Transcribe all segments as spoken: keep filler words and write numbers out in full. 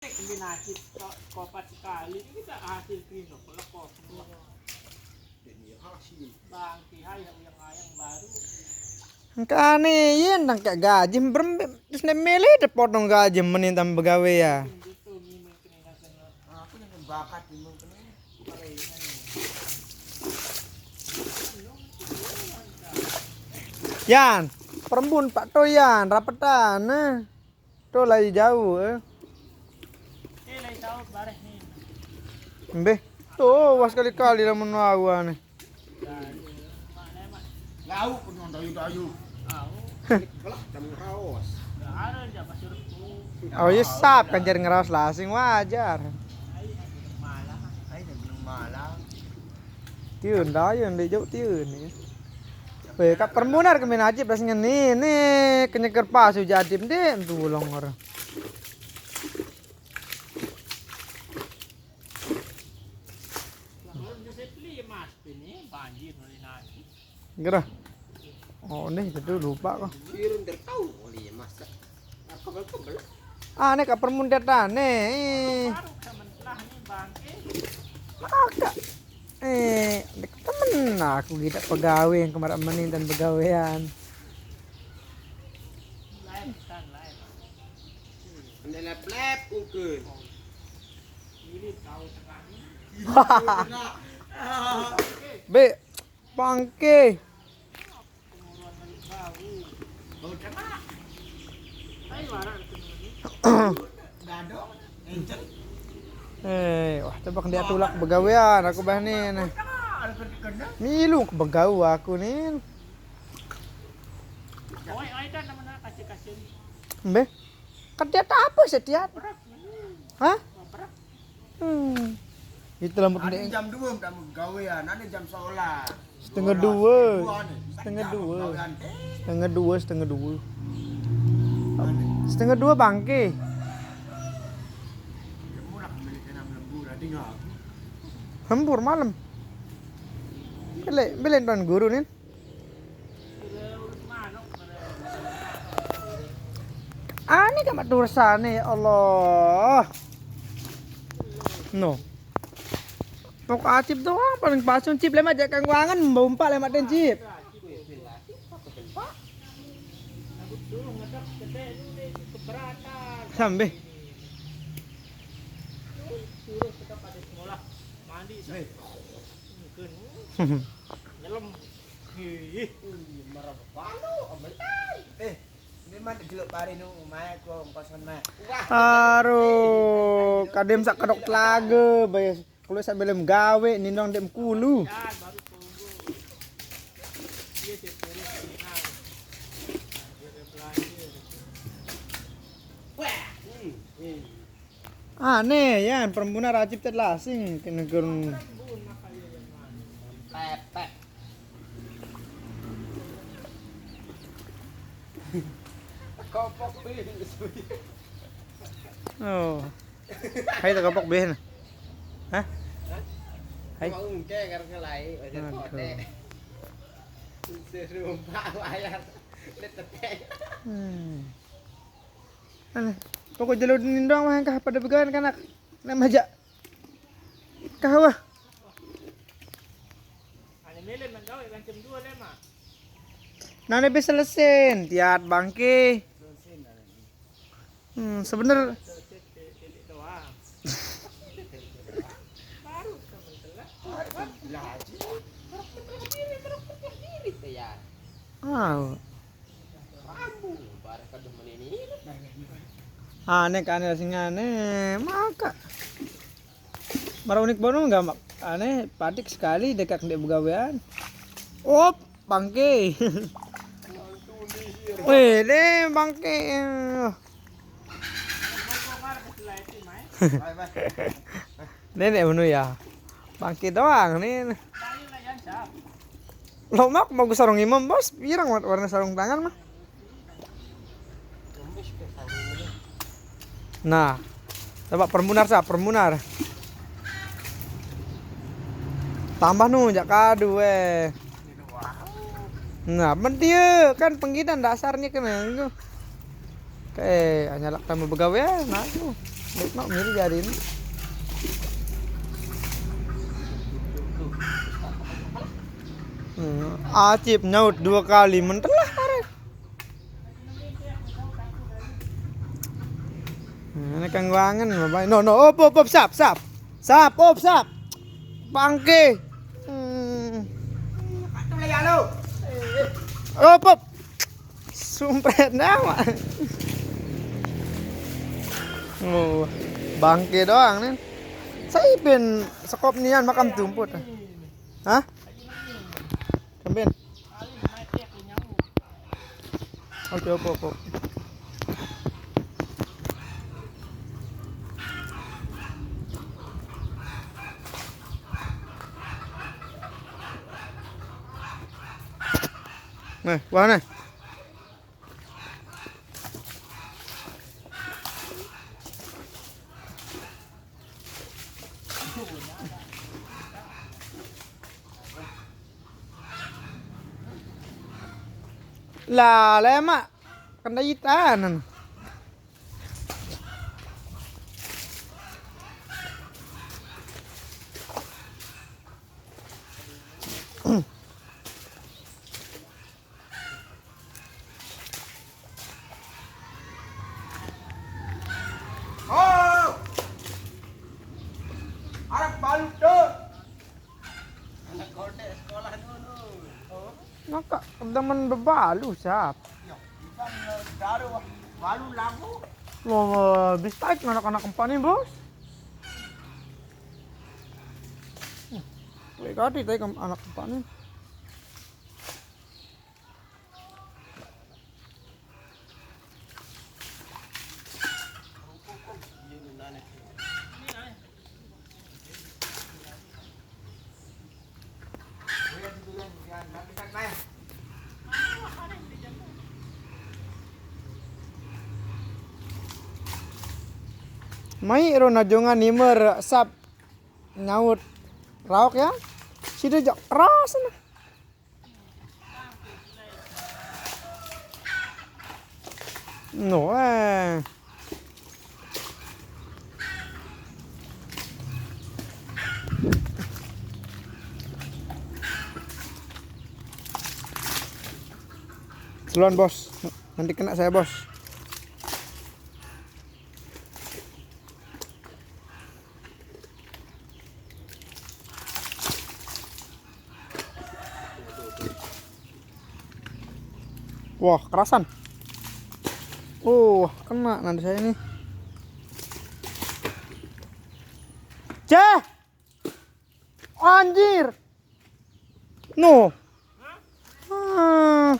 Kombinasi kopat sekali kita hasil krim kok. Engkane yen nang kek gaji berembe terus nek mele depotno gaji meni tambah gawe ya. Yan, perembun Pak Toyan rapetan. Nah. Tuh lagi jauh eh. Mbeh. Tuh was kali-kali lah menua nih. Lau pun dayu-dayu. Belah jam ngeraos. Oh iya sap kan jadi ngeraos lah sing wajar. Ayo malam. Tiun dah yang di jauh tiun ya. Weh, kak permunar ke main aja pas ngene ne kenyeker pasu jadim deh tulung orang. Kalau bisa beli ya mas, ini banjir mulai nanti. Gerah. Oh, nih itu lupa kok. Irun tertahu oleh ya mas. Kebel kebel. Ah, nih kaper mundet aneh. Baru temen telah nih bangke. Maka. Eh, temen aku kita pegawai yang kemarin menintan pegawaian. Lain kan lain. Anda lep lep ukur. Ini tahu tengah ini. Be, bangke. Bau tengah. Ayo warang itu. Gadong. Encel. Eh, wah coba dia tulak begawean aku bah nih. Nah. Ada kena. Milu ke begawe aku nih. Oi, oi dan mana kasih kasih. Mbeh. Kan dia tak apa sih dia? Hah? Berak. Hmm. Itulah Ada mending jam dua udah mau gawean, ada jam sekolah. setengah dua. Dua nih. Setengah dua. Gawean. Setengah dua, setengah dua. Setengah dua bangke. Ya murah beli enam lembur, ada nggak? Hempur malam. Beli, beli tuan guru nih. Sudah urus manuk. Aneh kamat dosane ya Allah. No. Pokok acip doang paling pasung cip lemak jak kangwangan mbau empat lemak den cip. Aku suruh ngedok gede ini keberatan. Sambe. Suruh kita pada sekolah mandi. Nih, Mungkin nyelem. Ih, marah balu, amelai. Eh, ini mah jeluk pari nu, mae gua ongkosan mae. Aduh, kadem sak kedok telaga, bayar. Kalau sak belum gawe, nindong dem kulu. dan baru tunggu. Iya sih suruh tenang. Biar dia belanja. Wah, hmm, hmm. Aneh ya, perempuan rajib tet lasing kena gerung. Pepet. Kopok kuwi. Oh. Hai tak kopok beh. Hah? Hai. Mau engke karo kelai, aja Aduh. Kote. Serumpak layar. Letetek. Hmm. Aneh. Pokok jelo nindong mah kah pada begawan kanak. Nek majak. Kah wah. Ane melen nang gawe kan jam dua le mak. Nane be selesen, tiat bangke. Hmm, sebener Titik doang. Baru temen telah. Lah aja. Berpikir diri, berpikir diri tuh ya. Ah, Rambu, barang kaduh menini. Aneh kan sing aneh, maka. Mara unik bono enggak mak. Aneh padik sekali dekak ndek begawean. Op, bangke. Weh, deh bangke. Nenek menu ya. Bangke doang nih. Lo mak mau sarung imam bos, pirang warna sarung tangan mah. Nah, coba permunar sa, permunar. Tambah nu jak kadu eh. Nah, men dia kan penggidan dasarnya kena itu. Kayak hanya lak tambah begawe nah itu. Mak miri jarin. Hmm, Acip nyaut dua kali mentelah karet. Hmm, ini kan guangan, Bapak. No, no, op, op, op, sap, sap. Sap, op, sap. Bangke. Hmm. Op, op. Sumpret nama. Oh, bangke doang nih. Saya pin sekop nian makam tumput. Hah? Kembin. Oke, oke, oke. Nih, wah nih. Lah, lemak. Kena itanan. Oh! Arep balut, Dok. Anak kote sekolah dulu. Oh. Maka demen bebalu, Sap. Ya, kita baru balu lagu. Wah, wah, bis tight anak-anak empat nih, Bos. Wih, kati tadi anak empat nih. Mai ro najongan nimer sap nyaut raok ya. Sida jak keras nah. No, eh. Duluan, Bos. Nanti kena saya, Bos. Wah, kerasan. Oh, kena nanti saya ini. Ceh. Anjir. No. Ah.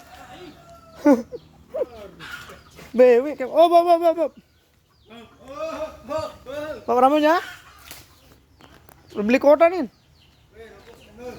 Bewi kayak, oh, bab, bab, bab, bab. Pak Pramono ya? Belum beli kuota nih.